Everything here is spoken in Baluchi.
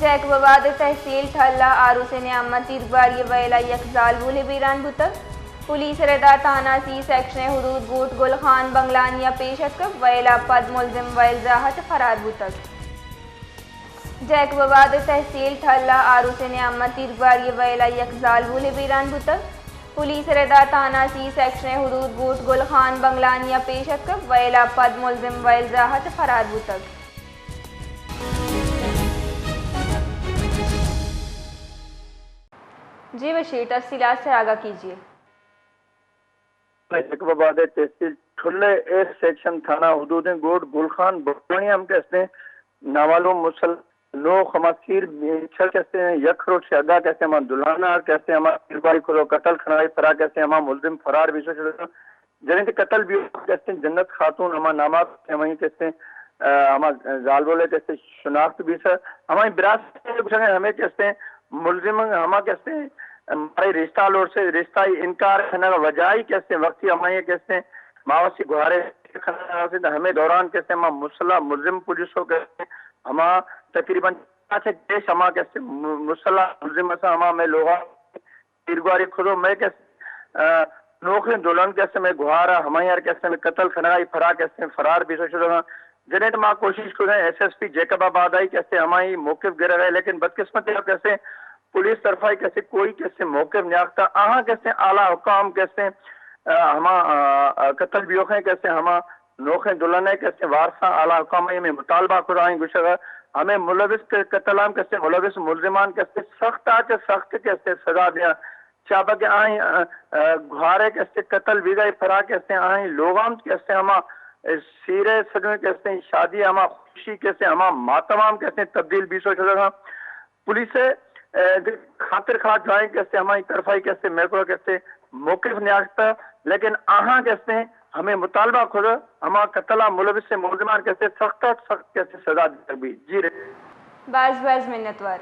جیکب آباد تحصیل ٹھل ءَ آروس ءِ نیام ءَ تیرگواری ءِ ویل ءَ یک زالبولے بیران بوتگ۔ پولیس ءِ رد ءَ تھانہ سی سیکشن ءِ حدود گوٹ گل خان بنگلانی ءَ پیش اتکگ، ویل ءَ پد ملزم ویل زاہ ءَ چہ فرار بوتگ۔ جیکب آباد تحصیل ٹھل ءَ آروس ءِ نیام ءَ تیرگواری ءِ ویل ءَ یک زالبولے بیران بوتگ۔ پولیس ءِ رد ءَ تھانہ سی سیکشن ءِ حدود گوٹ گل خان بنگلانی ءَ پیش اتکگ، ویل ءَ پد ملزم ویل زاہ ءَ چہ فرار بوتگ۔ جی بشیر، تفصیلات سے آگاہ کیجیے۔ جیکب آباد تحصیل ٹھل ءِ ایسٹ سیکشن تھانہ حدودیں گوٹ گل خان بنگلانی ہم کہ استیں نامعلوم مسلح نوخ ہما سیر چھل کہ استیں یک روچ اگا کہ استیں ہما دلہانا کہ استیں ہما تیرگواری کھدو قتل کھنائی فرا کہ استیں ہما ملزم فرار بیسو شدہ۔ جنہیں کہ قتل بیو کہ استیں جنت خاتون ہما نامات کہ ہمیں کہ استیں، آ، ہما زالبولے کہ استیں شناخت بیسا۔ ہمیں براس گوشگیں ہمیں کہ استیں ملزم ہما کہ استیں مارے رشتہ لوڑ سے رشتہ انکار کھنگ وجائی کہ استیں وقتی ہمیں کہ استیں ماوسی گوارے کھنگ سے ہمیں دوران کہ استیں ہما مسلح ملزم پولیسو کہ استیں ہما تقریباً چاچ گیش ہما کہ استیں م-، مسلح ملزم اسا ہما میں لوگا تیرگواری کھدو میں کہ، آ، نوخیں دلہن کہ استیں میں گوارا ہمائی ہر کہ استیں میں قتل کھنگائی فرا کہ استیں فرار بیسو شدگا۔ جنہیں ما کوشش کھدیں ایس ایس پی جیکب آبادائی کہ استیں ہمائی موقف گرگ ہے، لیکن بدقسمتی کہ استیں پولیس طرفائی کہ استیں کوئی کہ استیں موقف نیاختا۔ آہاں کہ استیں اعلیٰ حکام کہ استیں، آ، ہما، آ، آ، قتل بیوخیں کہ استیں ہما نوخیں دلہن ہے کہ استیں وارثاں اعلیٰ حکام ہمیں مطالبہ کھدائیں گوشگا ہمیں ملوث ق-، قتلام کہ استیں ملوث ملزمان کہ استیں سخت آ چہ سخت کہ استیں سزا دیاں۔ چابکہ آئیں، آ، آ، گوھارے کہ استیں قتل بیگا فرا کہ استیں آئیں لوگام کہ استیں ہما، آ، سیرے سجویں کہ استیں شادی ہما خوشی کہ استیں ہما ماتمام کہ استیں تبدیل بیسو شدگا۔ پولیس ءِ، آ، خاطر خواہ جوائیں کہ استیں ہمائی طرفائی کہ استیں میکرو کہ استیں موقف نیاختا، لیکن آہاں کہ استیں ہمیں مطالبہ کھدا ہما قتلا ملوث ملزمان کہ استیں سخت سخت کہ استیں سزا دیگ بی۔ جی رے۔ باز باز منتوار۔